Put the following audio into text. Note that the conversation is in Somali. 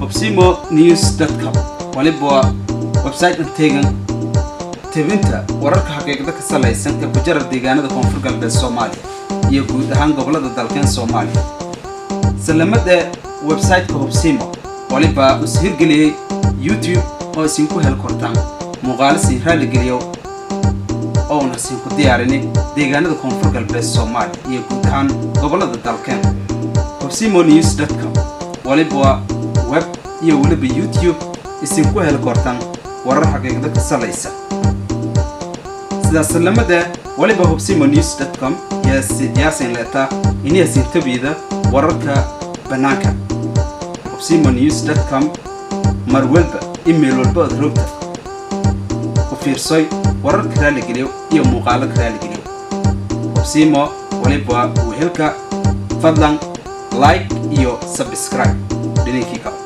Hobsimo News.com waliba waa website inteegan tebinta wararka xaqiiqda ka salaysan ee ku jara deegaanada Koonfur Galbeed Soomaaliya iyo guud ahaan gobolada dalkeen Soomaaliya. Salamada website-ka Hobsimo waliba is hirgeliyey YouTube oo isinku hel kortaan muuqaalo siin raaligeliyo oo una siinku diyaarini deegaanada Koonfur Galbeed Soomaaliya iyo guud ahaan gobolada dalkeen. Hobsimo News.com waliba waa web iyo weliba YouTube isinku heli kortaan warar xaqiiqda ka salaysan. Sidaas lamada waliba Hobsimo News.com yaasin leetaa inaysin tabiyada wararka bannaanka. Hobsimo News.com mar walba email walba ood rogta ku fiirsoy wararka raaligeliyo iyo muuqaalo ka raaligeliyo. Hobsimo waliba wehelka. Fadlan like iyo subscribe dhininkii kale.